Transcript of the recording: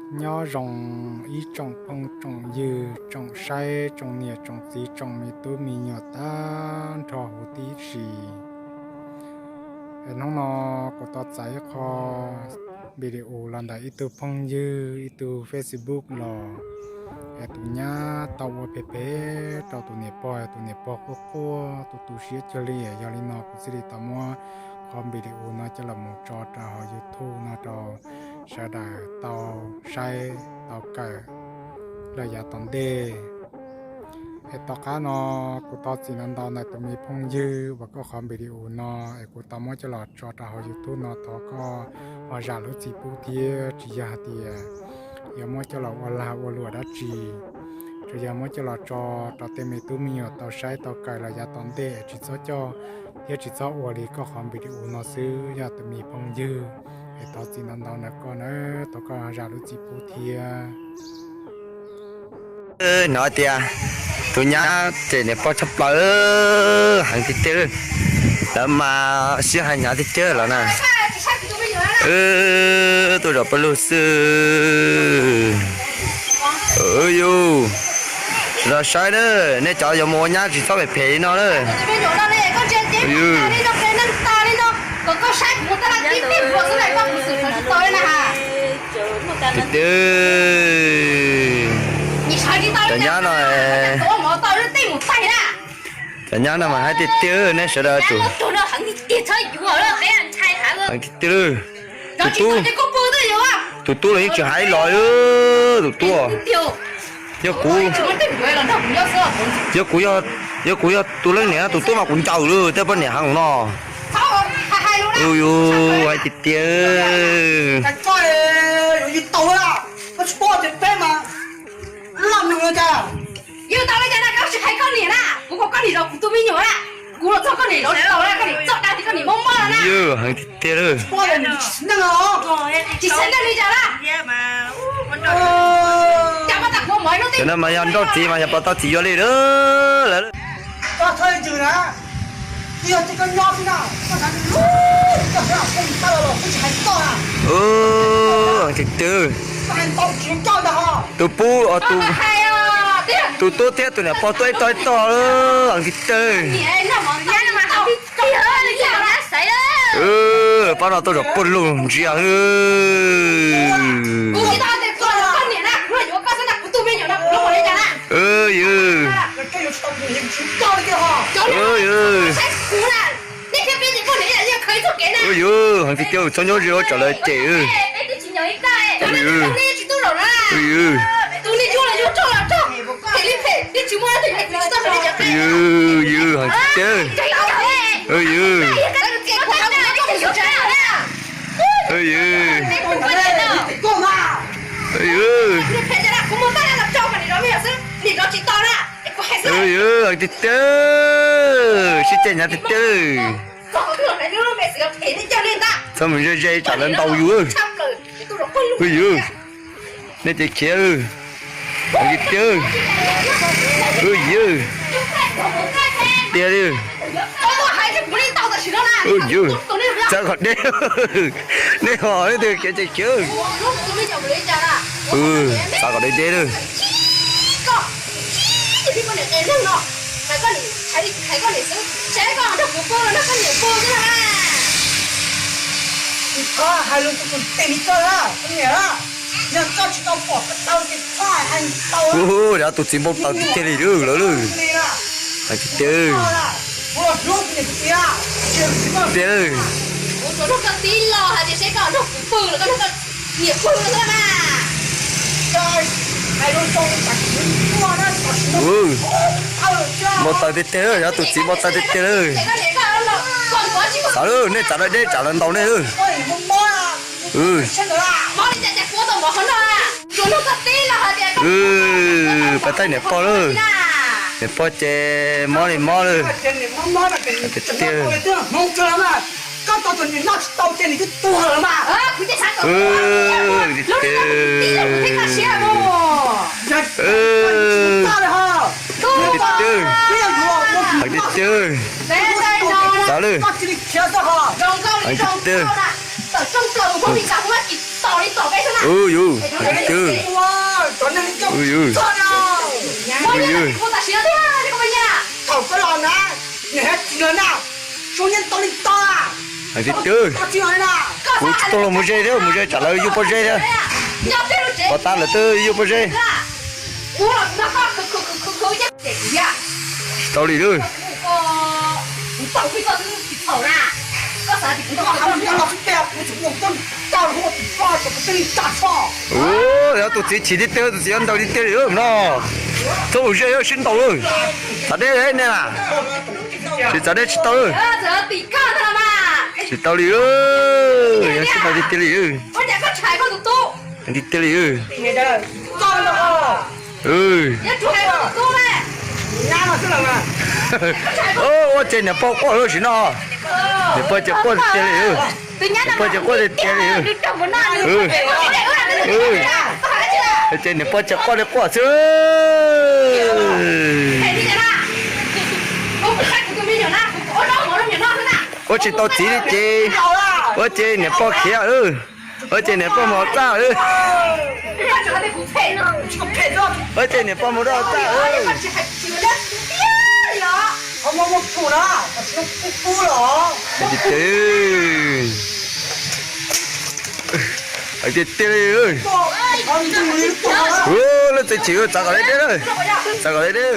Nyob zoo ib tsoom phooj tsoom ywg, tsoom saib, tsoom niam tsoom txiv, tsoom me tub me nyuam tag nrho huv tib si. Es hnub no kuv tau txais ib qho video los ntawm ib tug phooj ywg ib tug Facebook los, es tus nyab tau ua phem phem rau tus niam pog, tus niam pog quaj quaj tu tu siab cuag li. Yog li no kuv thiaj li tau muab qho video no coj los mus tso rau hauv YouTube no rau sawv daws tau saib tau kawm los yav tom ntej. Es tom qab no kuv thov txim ntau ntau ntawm tus me phooj ywg uas koj qhov video no es kuv tau muab coj los tso rau hauv YouTube no, thov koj ho zam lub txim pub thiab. Tsis yog hais tias yog muab coj los ua lag ua luam dab tsi, tsuas yog muab coj los tso rau tej me tub me nyuam tau saib tau kawm los yav tom ntej, tsis txhob coj thiab tsis txhob ua li koj qhov video no xwb. Yog tus me phooj ywg, es thov txim ntau ntau ntawm koj na, thov koj zam lub txim pub thiab. Hnov tias tus nyab cem niam pog tshaj plaws, heev tiag tiag. Lawv mas sib hais hnyav tiag tiag los na. Tuaj zom pawg lug xwb. Yus, los saib na, nej cov yuav mus ua nyab tsis txhob phem phem li no na. Tiag tiag. Cov nyab no, cov nyab no mas heev tiag tiag, nej sawv daws tsum. Heev tiag tiag. Tus tub, tus tub los yeej tsis hais los, tus tub. Yog kuv, yog kuv, yog kuv yog tus leej niam, tus tub mas kuv ncaws lawm tej poj niam heev no. Yus, hais tiag tiag. Yus tau li cas na, koj tsis hais koj niam na, kuv kom koj niam zov kuv tus me nyuam na, kuv los txog koj niam zov tsis tau na, koj niam txoj dag tias koj niam mob mob no na. Yus, heev tiag tiag lawm. Tsis xav ntawm li cas na. Cov no mas yog nrauj txiv mas yog pov tau txiv yuav li lawm. Heev tiag tiag. Tus pub, tus tub thiab tus niam pog tuaj ib tog ib tog, heev tiag tiag. Pab no tuaj zom pawg lug ntsia. Yus, yus, heev tiag tiag, txhob nyob ze ua tsam lawv cem. Yus, yus, heev tiag tiag. Yus, yus, yus, yus, heev tiag tiag, sib cem hnyav tiag tiag. Txhob mus ze ze tsam lawv ntaus yus. Yus, nej ces khiav, heev tiag tiag. Yus, tiag li. Yus, txav kom deb. Nej ho leej twg khiav ces khiav. Txav kom deb deb lawm. Ua, tus txiv npau taws tiag tiag li lawm lawm. Heev tiag tiag. Tiag. Npau taws tiag tiag, yog tus txiv npau taws tiag tiag lawm. Txav lawm, nej txav deb deb tsam lawv ntaus nej lawm. Pas thaij niam pog lawm. Niam pog ces mob li mob lawm. Tiag tiag. Tiag tiag. Tiag tiag. Tiag tiag. Txav lawm. Tiag tiag. Ub yus, hais tiag. Ub yus, ub yus, hais tiag tiag. Kuv tsis tau los mus ze thiab, mus ze tsam lawv yuav pob zeb thiab. Pov tas lawv twb yuav pob zeb. Tsis tau li lawm. Ua, yog tus txiv chim tiag tiag, tus txiv yuav ntaus tiag tiag li no. Txhob mus ze, sib ntaus lawm. Txav deb ne mas. Tsis txav deb tsis tau lawm. Tsis tau li, yog sib ntaus tiag tiag li. Tiag tiag li. Ua ces niam pog quaj lawm sim no. Niam pog ces quaj tiag tiag li. Niam pog ces quaj tiag tiag li. Ces niam pog ces quaj li quaj xwb. Ua tsis tau txiv li ces, ua ces niam pog khiav lawm. Ua ces niam pog mus txaj lawm. Ua ces niam pog mus rau txaj lawm. Hais tiag tiag. Hais tiag tiag li. Ua, leej txiv chim, txav kom deb deb lawm. Txav kom deb deb.